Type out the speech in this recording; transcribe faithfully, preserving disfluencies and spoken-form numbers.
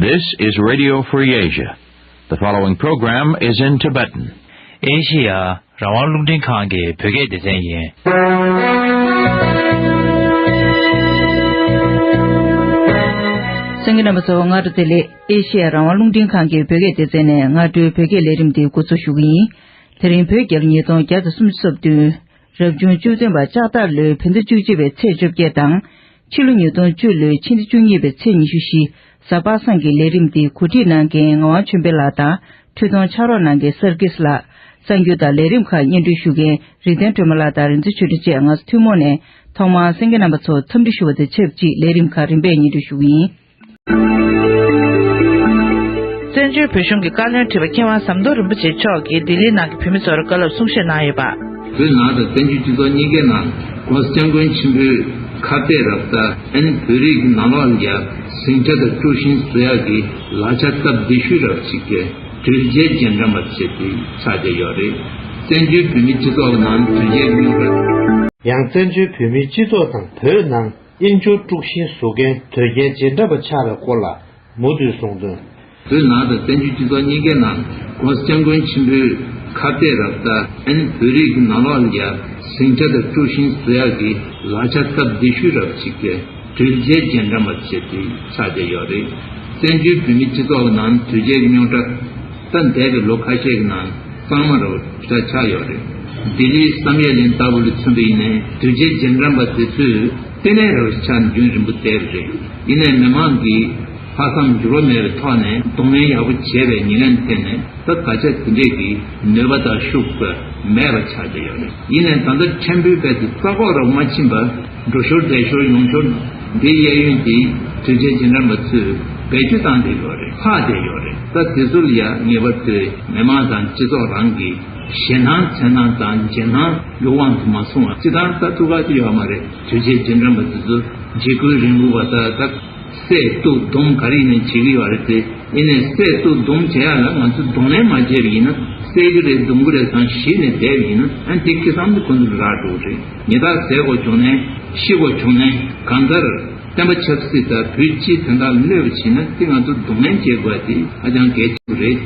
This is Radio Free Asia. The following program is in Tibetan. ཨེ་ཤི་ཡ་རང་དབང་རླུང་འཕྲིན་ཁང་གི་བོད་སྐད་སྡེ་ཚན་ཡིན། གསན་མཁན་རྣམ་པ་ཚོ་སྔ་དྲོ་བདེ་ལེགས། ཨེ་ཤི་ཡ་རང་དབང་རླུང་འཕྲིན་ཁང་གི་བོད་སྐད་སྡེ་ཚན་ནས་སྔ་དྲོའི་བོད་སྐད་ལས་རིམ་འདི་འགོ་འཛུགས་ཞུ་གི་ཡིན། དེ་རིང་བོད་རྒྱལ་ཉིས་སྟོང་བརྒྱ་དང་སུམ་ཅུ་སོ་བདུན། རབ་བྱུང་བཅུ་བདུན་པ་ལྕགས་སྟག་ལོའི་བོད་ཟླ་བཅུ་གཅིག་པའི་ཚེས་བཅོ་བརྒྱད་དང་། ཕྱི་ལོ་ཉིས་སྟོང་བཅུ་ལོའི་ཕྱི་ཟླ་བཅུ་གཉིས་པའི་ཚེས་ཉི་ཤུ་བཞི། གཟའ་པ་སངས་ཀྱི་ལས་རིམ་འདི་གོ་སྒྲིག་གནང་མཁན་ངག་དབང་ཆོས་འཕེལ་ལགས་དང་། འཕྲུལ་གཏོང་ཕྱག་རོགས་གནང་མཁན་སར་གིས་ལགས། གསར་འགྱུར་དང་ལས་རིམ་ཁག་སྙན་སྒྲོན་ཞུ་མཁན་རིག་ལྡན་སྒྲོལ་མ་ལགས་དང་རིག་འཛིན་ཆོས་སྒྲོན་བཅས་ང་ཚོ་ཐུན་མོང་ནས་ཐོག་མར་གསན་མཁན་རྣམ་པ་ཚོར་འཚམས་འདྲི་ཞུ་བ་དང་ཆབས་ཅིག་ལས་རིམ་ཁག་རིམ་པས་སྙན་སྒྲོན་ཞུ་གི་ཡིན། བཙན་བྱོལ་བོད་གཞུང་གི་བཀའ་བློན་ཁྲི་པ་མཁས་དབང་ཟམ་གདོང་རིན་པོ་ཆེ་མཆོག་གིས་ལྡི་ལིའི་ནང་གི་བོད་མི་ཚོར་བཀའ་སློབ་གསུང་བཤད་གནང་ཡོད་པ། བོད་ནང་དང་བཙན་བྱོལ་སྤྱི་ཚོགས་གཉིས་ཀའི་ནང་༸གོང་ས་༸སྐྱབས་མགོན་ཆེན་པོའི་ཁ་གཏད་རབ་ད་ཨ་ནི་བོད་རིགས་ཀྱི་ནང་ལོགས་ལ་ཡ་ཟིང་ཆ་དང་དཀྲུག་ཤིང་བཟོ་ཡག་གི་ལག་ཆ་སྟབས་བདེ་ཤོས་རབ་ཅིག་གི་དོལ་རྒྱལ་རྗེས་འབྲང་པ་ཟེར་དེ་ཆགས་བསྡད་ཡོད་རེད། བཙན་བྱོལ་བོད་མིའི་སྤྱི་ཚོགས་ནང་དོལ་རྒྱལ་གྱི་སྙིང་སྟོབས། ཡང་བཙན་བྱོལ་བོད་མིའི་སྤྱི་ཚོགས་དང་བོད་ནང་དབྱེན་སྦྱོར་དཀྲུག་ཤིང་བཟོ་མཁན་དོལ་རྒྱལ་རྗེས་འབྲང་པ་ཆགས་པའི་སྐོར་ལ་མུ་མཐུད་གསུངས་དོན། བོད་ནང་དང་བཙན་བྱོལ་སྤྱི་ཚོགས་གཉིས་ཀའི་ནང་༸གོང་ས་༸སྐྱབས་མགོན་ཆེན་པོའི་ཁ་གཏད་རབ་ད་ཨ་ནི་བོད་རིགས་ཀྱི་ནང་ལོགས་ལ་ཡ་ཟིང་ཆ་དང་དཀྲུག་ཤིང་བཟོ་ཡག་གི་ལག་ཆ་སྟབས་བདེ་ཤོས་རབ་ཅིག་གི་དོལ་རྒྱལ་རྗེས་འབྲང་པ་ཟེར་དེ་ཆགས་བསྡད་ཡོད་རེད། བཙན་བྱོལ་བོད་མིའི་སྤྱི་ཚོགས་ནང་དོལ་རྒྱལ་གྱི་རྙོག་དྲ་ད་འདས་པའི་ལོ་ཁ་ཤས་ཀྱི་ནང་གཙང་མ་རུ་ཆགས་ཡོད་རེད། ལྡི་ལིའི་བསམ་ཡས་གླིང་ལྟ་བུ་ལ་མཚོན་པ་ཡིན་ནའི་དོལ་རྒྱལ་རྗེས་འབྲང་པ་དེ་ཚོས་བསྟི་གནས་རུ་ཆགས་རྒྱུན་རིང་པོ་བསྡད་པ་རེད། ཡིན་ནའི་མི་མང་གིས་ལྷག་བསམ་འགྱུར་བ་མེད་པའི་ཐོག་ནས་གདོང་ལེན་ཡག་པོ་བྱས་པའི་ཉེར་ལེན་བརྟེན་ནས་ད་ད་ཆ་དེ་འདྲས་ཀྱི་ནུས་པ་དང་ཤུགས་མེད་པ་ཆགས་བསྡད་ཡོད་རེད། ཡིན་ནའི་ད་ལྟ་ཕྲན་བུའི་དཔེ་དེ་ས་ཁོག་རུ་མ་ཕྱིན་པར་འགྲོ་ཞོར་བསྡད་ཞོར་ཡོང་ཞོར་འདི་གཡས་གཡོན་དེ་དོལ་རྒྱལ་རྗེས་འབྲང་པ་ཚོས་བེད་སྤྱོད་བཏང་བསྡད་ཡོད་རེད། ལྷག་བསྡད་ཡོད་རེད། ད་དེ་ཚོ་ལ་ཡང་ངེས་པར་དུ་མི་མང་དང་སྤྱི་ཚོགས་རང་གི་ཞེད་སྣང་འཚེར་སྣང་དང་འཇིགས་སྣང་ཡོད་དབང་དུ་མ་སོང་བ་སྤྱི་བཏང་ད་ཐུགས་ཁག་ཅིག་ཡོད་མ་རེད། དོལ་རྒྱལ་རྗེས་འབྲང་པ་དེ་ཚོ་འཇིགས་སྐུལ་རིང་ལུགས་པ་ད་ད་བསད་གཏུབ་རྡུང་ག་རེ་ཡིན་ནའི་བྱེད་ཀྱི་ཡོད་རེད་དེ། ཡིན་ནའི་བསད་གཏུབ་རྡུང་བྱེད་ཡག་ལ་ང་ཚོས་གདོང་ལེན་མ་བྱས་པ་ཡིན་ན་བསད་ཀྱི་རེད་རྡུང་གི་རེད་བསམ་གཞི་ནས་བསྡད་པ་ཡིན་ན་ཨ་འདི་ཁེ་བཟང་དུ་ཁོ་ཚོ་རག་འགྲོ་གི་རེད། ཉེས་དག་ཟས་དགོས་བྱུང་ནའི་ཤི་དགོས་བྱུང་ནའི་གང་ལྟར་བསྟན་པ་ཆབ་སྲིད་དང་བོད་སྤྱིའི་དོན་དག་ལ་གནོད་པ་བྱས་ན་དེ་ང་ཚོ་གདོང་ལེན་བྱེད་དགོས་དེ་ཧ་ཅང་གལ་ཆེན་པོ་རེད།